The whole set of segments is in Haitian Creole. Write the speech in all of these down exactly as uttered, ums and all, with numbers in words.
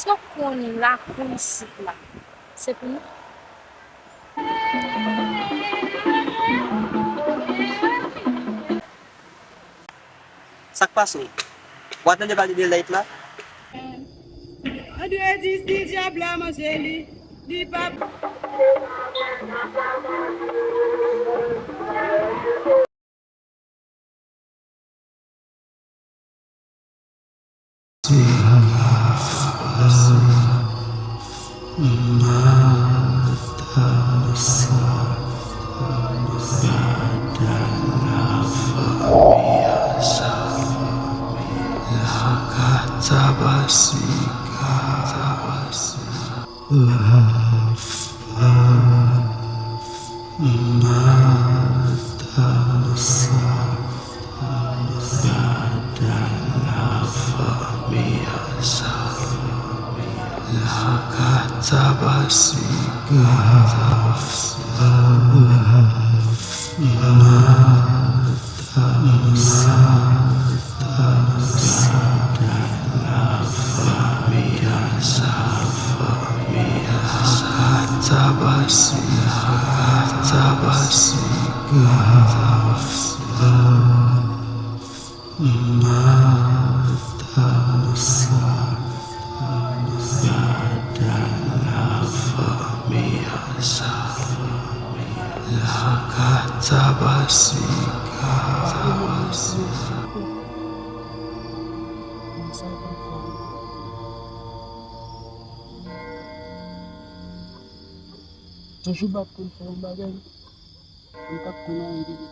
Yo konn lakou isit la, se pou nou. Sa k pase w? W a tande pale de lèt la? Andredi si dyab la manje li, li pa. Toujou bat pou l fè yon bagay, m pa t konn anyen de li.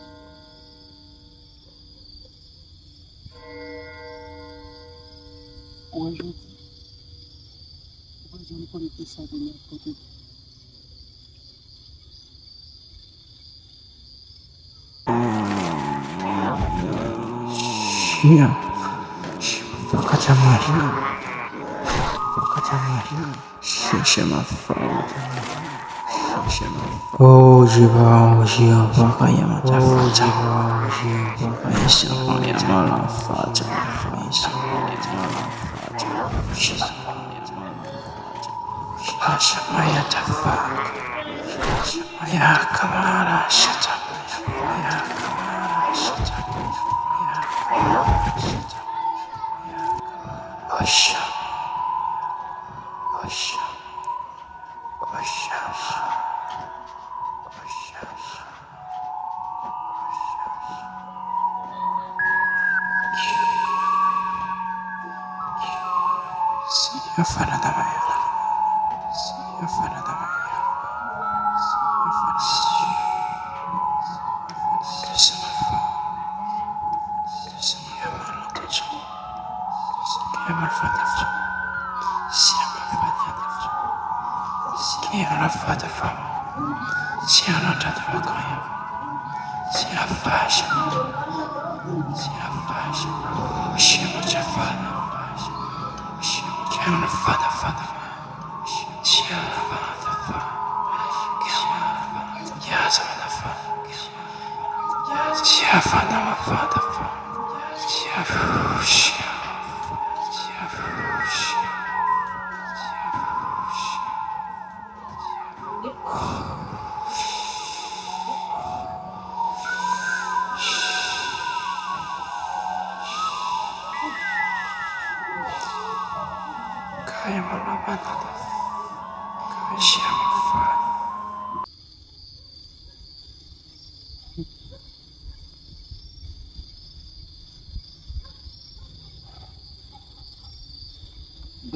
Ou wè jodi, ou pa janm konn ki sa vini ak kote. Chien. Fò kòtè mwen. Fò kòtè mwen. Chèche m ap fè. Chèche m ap fè. Oh Jehova, oh Jehova, fò kòtè mwen. Fò kòtè mwen. Fò kòtè mwen. Fò kòtè mwen. Senyè, fè nan travay la. Senyè, fè nan travay la. Senyè, fè nan travay la. Senyè, fè nan travay la. Senyè, ban nou tout sa. Senyè, ban nou fòs. Senyè, ban nou fòs. Senyè, ban nou fòs. Senyè, ban nou fòs. Senyè, fè sa. Senyè, fè sa. Senyè, ban nou fòs. Senyè, ban nou fòs. Senyè, ban nou fòs.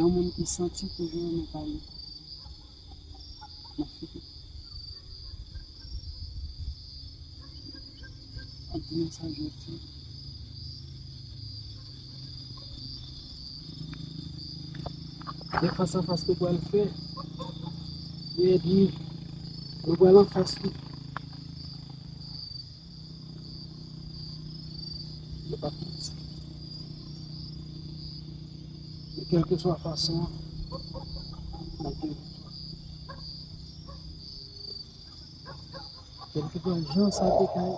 Gen moun ki santi toujou renmen pale. M ap fete. Ap di nou sa jodi. Men fas a fas nou pral fè, men ènmi nou pral anfas li. Yo p ap piti. Men kèlkeswa fason an, n ap gen viktwa. Kèlkeswa jan sa te ka ye,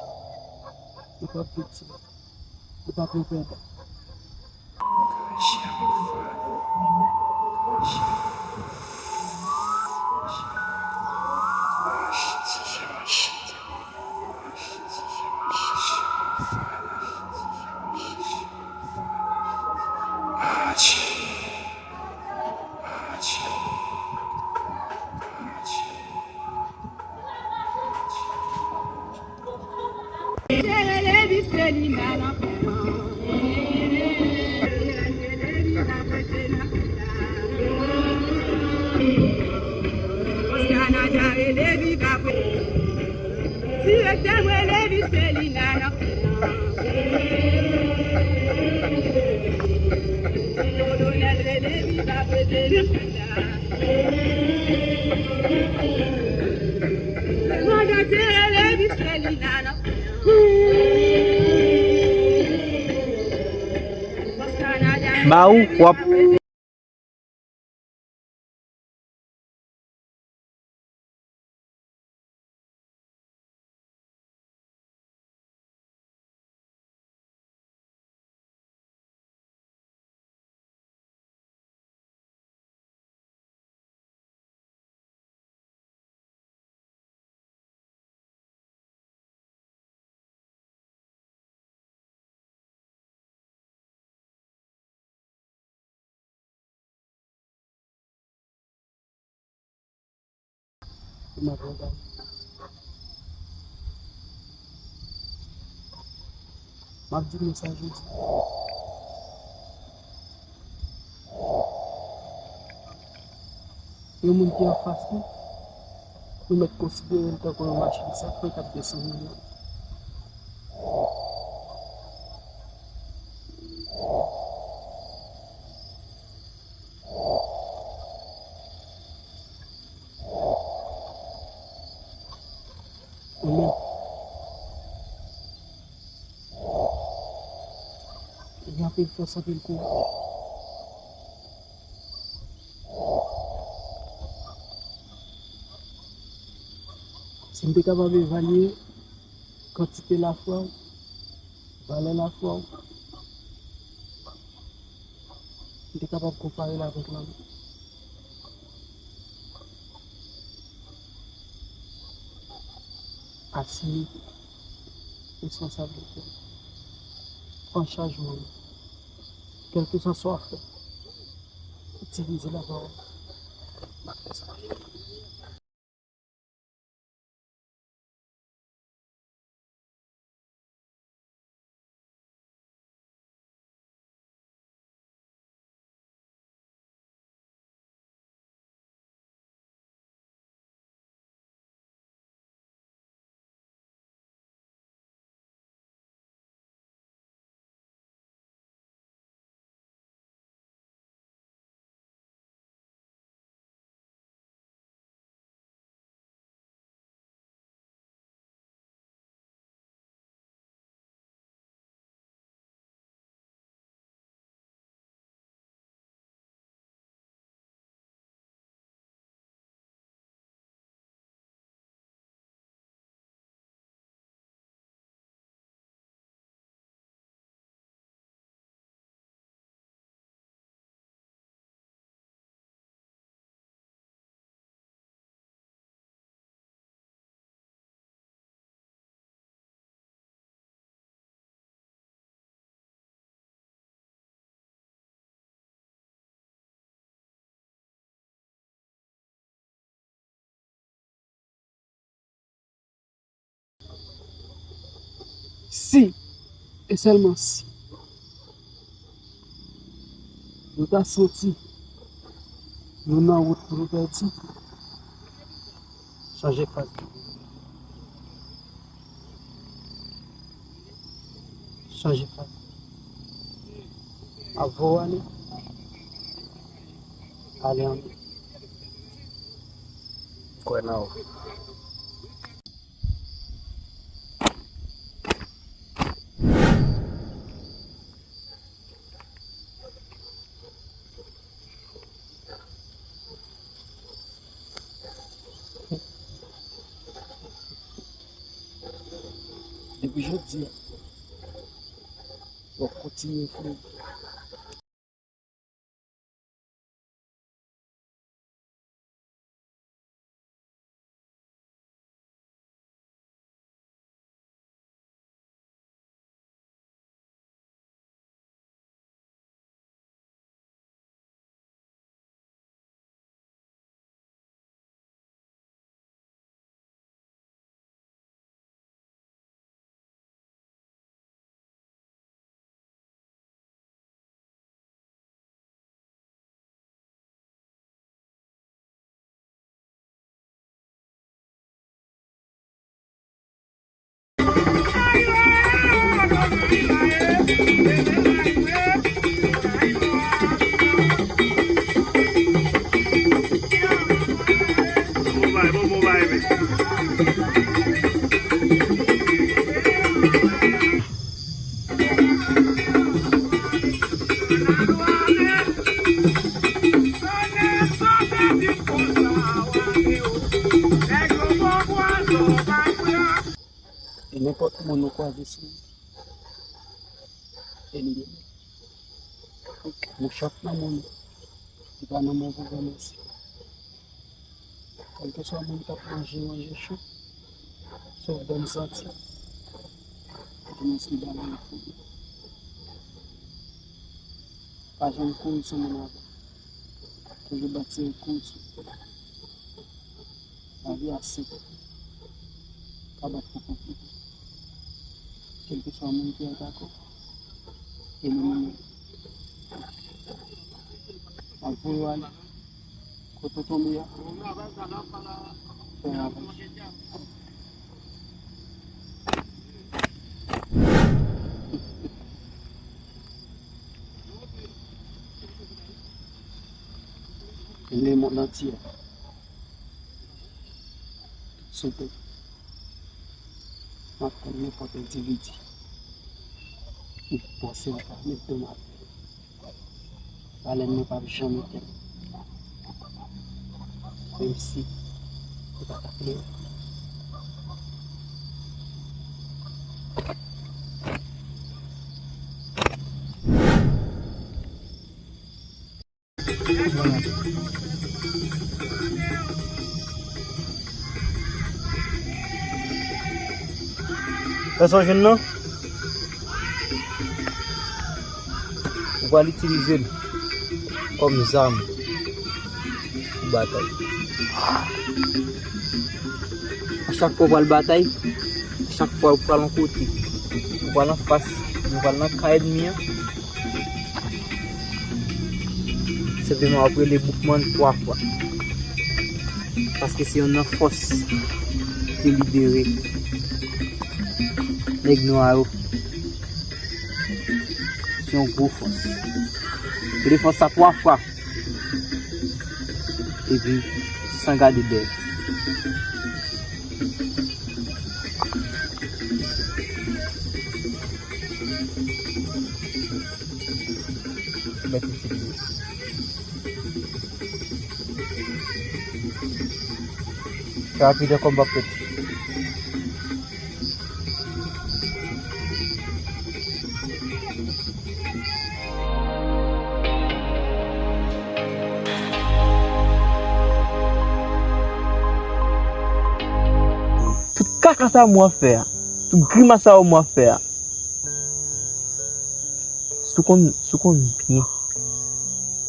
nou p ap viktim, nou p ap yon pèdan. Direktè m rele Miselina nan. Kolonèl rele Viva Prete nan. Kòmandan te rele Miselina nan. Ba ou, w ap M ap di nou sa jodi. Yon moun ki anfas nou, nou mèt konsidere l tankou yon machin san fren k ap desann yon lòt. Ou menm. Gen anpil fòs, anpil kouraj. Si m te kapab evalye kantite lafwa w, valè lafwa w, m te kapab konpare l avèk lanmò. Asime responsablite w. Pran chaj ou menm. Kèlkeswa sa w ap fè, itilize lapawòl. M ap fè sa. Si, e sèlman si, nou ta santi nou nan wout pou nou pèdi, chanje faz. Chanje faz. Ap voye w ale. Ale anmè. M kwè nan ou. Depi jodi a, w ap kontinye fleuri. Nenpòt moun ou kwaze sou wout, e li demen. Pou chak nan moun, li pa nan move zanmi. Kèlkeswa moun k ap manje, manje cho, sof bòn santi, di mwen si li ba mwen pou li. Pa janm kouri sou moun ankò. Toujou bat se kouri sou. Lavi a senp. Pa bat pou konplike. Kèlkeswa moun ki atake w, elimine l. Ap voye w ale. Kote w tonbe a, fè avanse. Lemonn antye, tout sou tèt. M ap tann nenpòt endividi ki panse l ka met do m atè. Balèn nan p ap janm etenn. Menm si li pa t ap leve. Sa w jwenn nan? Ou pral itilize l kòm zam pou batay. A chak fwa w pral batay, a chak fwa w pral yon kote, ou pral anfas, ou pral nan ka ènmi an, senpleman w ap rele Boukman twa fwa. Paske se youn nan fòs ki te libere nèg nwa yo. Se yon gwo fòs. Rele fòs sa twa fwa. Epi, san gade dèyè. Mèt itilize. Fè rapid ankò, m p ap pèdi. Tout kaka sa yo mwen ap fè a, tout grimas sa yo mwen ap fè a, si w konn, si w konn byen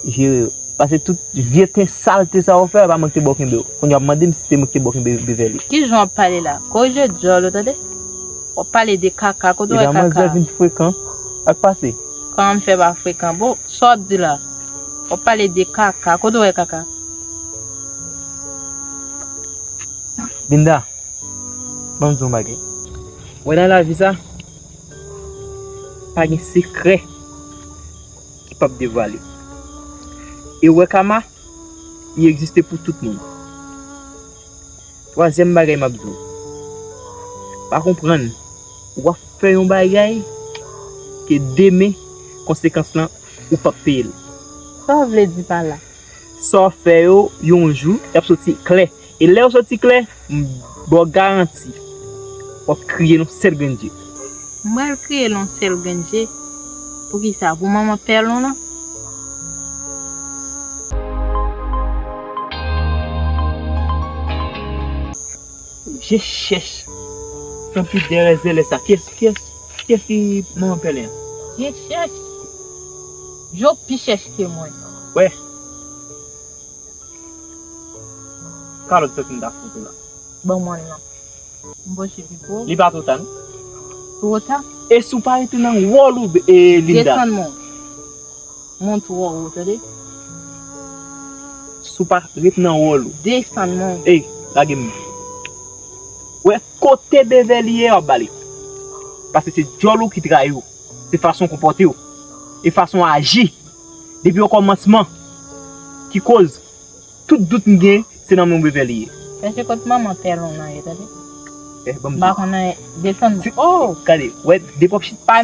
jere yo. Paske tout vye ten salte sa yo fè, pa mwen ki te ba w kenbe yo. Kounye a w ap mande m si se mwen ki te ba w kenbe Beverly. Kijan w ap pale la? Korije djòl ou, tande? W ap pale de kaka, kote w wè kaka? Manzè vin frekan. Sa k pase? Kòman m fè pa frekan? Bon, sa w ap di la? W ap pale de kaka, kote w wè kaka? Linda, ban m di w yon bagay. Wè nan lavi sa, pa gen sekrè ki p ap devwale. E w wè kama, li egziste pou tout moun. Twazyèm bagay m ap di w, pa konprann, w ap fè yon bagay ke demen, konsekans lan, ou p ap peye l. Sa w vle di pa la? Sa w fè yo, yon jou, y ap soti klè. E lè yo soti klè, m ba w garanti, w ap kriye nan sèl grenn je. M pral kriye nan sèl grenn je? Poukisa? Pou manman pèlen w lan? Je chèch. Santi dèrèzè lè sa. Kiyès, kiyès, kiyès ki manman pèlen an? Je chèch. Je w pi chèch ke mwen. Wè. Kalòt sa ki m ta fout ou la. Ban mwen l non. M panse li twò. Li pa twò ta non. Twò ta? E si w pa rete nan wòl ou, e, Linda? Desann mwen. Mwen twò wo, tande? Si w pa ret nan wòl ou. Desann mwen. Ey, lage m. Wè kote Beverly ye, w ap bale. Paske se djòl ou ki trayi w. Se fason w konpòte w. E fason w aji. Depi okòmansman. Ki koz tout dout m gen, se nan men w Beverly ye. Èske kot manman pèlen w nan ye, tande? Eh, ban m di. M pa konn anyen. Desann. Oh! Gade, wè, depi w ap chita,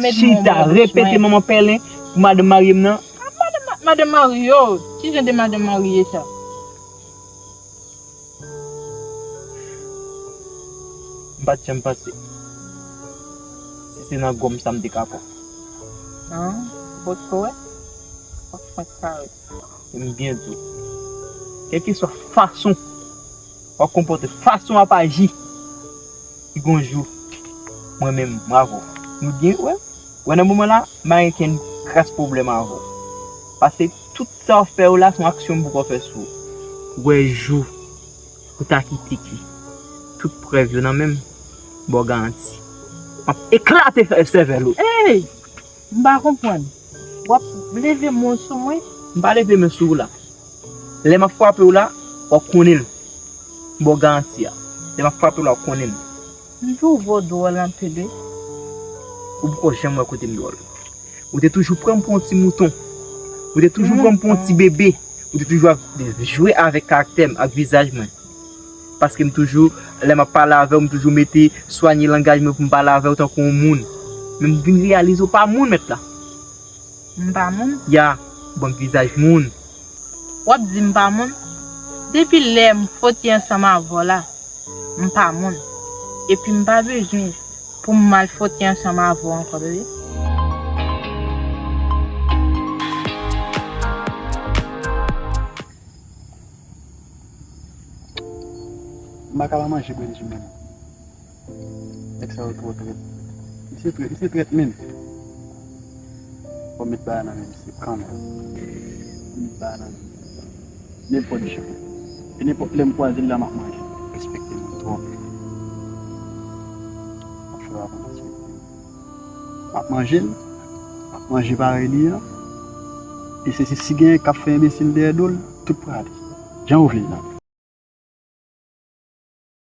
repete manman pèlen pou madanm marye m nan. Ah, madanm, madanm marye, oh! Ki jan de madanm marye sa? M pa t janm panse. Se nan gòm sa m te ka pran. Non, ou potko wè? Fòk mwen kare. M byen di w. Kèlkeswa fason w ap konpòte, fason w ap aji, li gon jou, mwen menm, mwen avè w. Nou byen, wè? Wè, nan moman la, m pa gen kenn kras pwoblèm avè w. Paske tout sa w fè yo la, se yon aksyon m poko fè sou ou. Wè jou, ou ta kite ki tout prèv yo nan men m, m ba w garanti. M ap eklate sèvèl ou. Ey! M pa konprann. W ap leve men w sou mwen? M pa leve men sou ou la. Lè m ap frape w la, w ap konnen l. M ba w garanti a. Lè m ap frape w la, w ap konnen l. M twouve w dwòl anpil wi. Ou poko janm wè kote m dwòl. Ou te toujou pran m pou yon ti mouton. Ou te toujou pran m pou yon ti bebe. Ou te toujou ap jwe avèk karaktè m, ak vizaj mwen. Paske m toujou, lè m ap pale avè w, m toujou mete, swanye langaj mwen pou m pale avè w tankou yon moun. Men m vin reyalize w pa moun, mèt la. M pa moun? Ya, ou ban m vizaj moun. W ap di m pa moun? Depi lè m foti ansanm avè w la, m pa moun. Epi m pa bezwen pou m mal foti ansanm avè w ankò, bebe. M pa ka pa manje bredjim menm. Nèg sa yo twò trèt. Misye trèt, misye trèt menm. Fò m met bagay nan men misye kanmenm. Fò m met bagay nan men misye. Nenpòt jan. E nenpòt lè m kwaze l la, m ap manje. Respekte moun twòp. M ap fè w aprann respekte m. M ap manje l. M ap manje parèy li an. E se, se si genyen k ap fè enbesil dèyè do l, tout prale. Jan w vle l la.